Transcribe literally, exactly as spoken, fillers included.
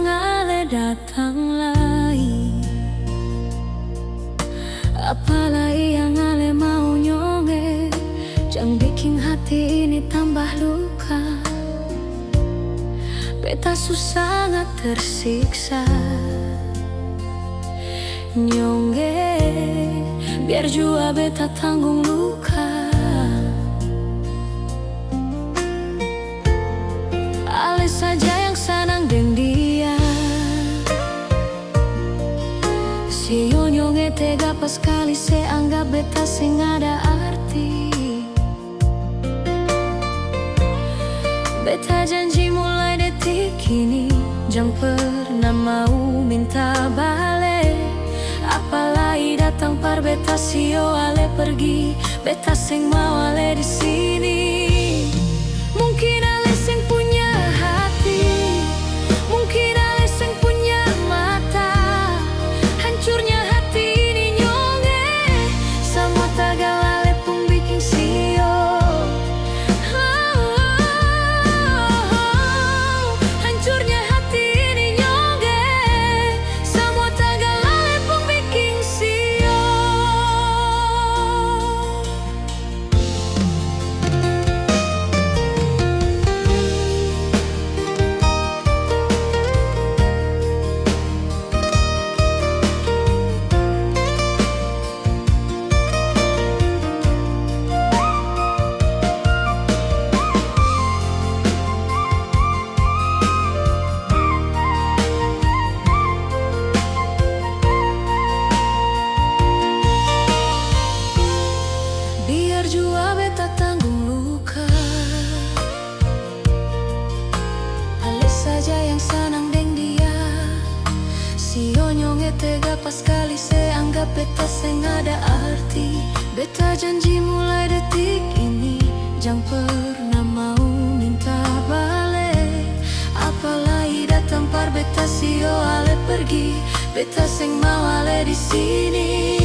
ale datang lai. Apalai yang ale mau nyong e, jang biking hati ini tambah luka. Beta su sangat tersiksa. Nyong e, biar jua beta tanggung luka. Ale saja yang sanang deng dia. Sio, nyong e tega paskali, se anggap beta seng ada arti. Beta janji mulai detik ini, jang pernah mau minta bale. Apalai datang par beta sio ale pergi, beta seng mau ale di sini. Mungkin ale seng punya hati, mungkin ale seng punya mata. Hancurnya hati ini nyong e, samua tagal ale pung biking sio. Hancurnya hati ini nyong e, samua tagal ale pung biking sio. Biar jua beta tanggung luka. Ale saja yang sanang deng dia. Sio, nyong e tega paskali, se anggap beta seng ada arti. Beta janji mulai detik ini, jang pernah mau minta bale. Apalai datang par beta sio ale pergi, beta seng mau ale di sini.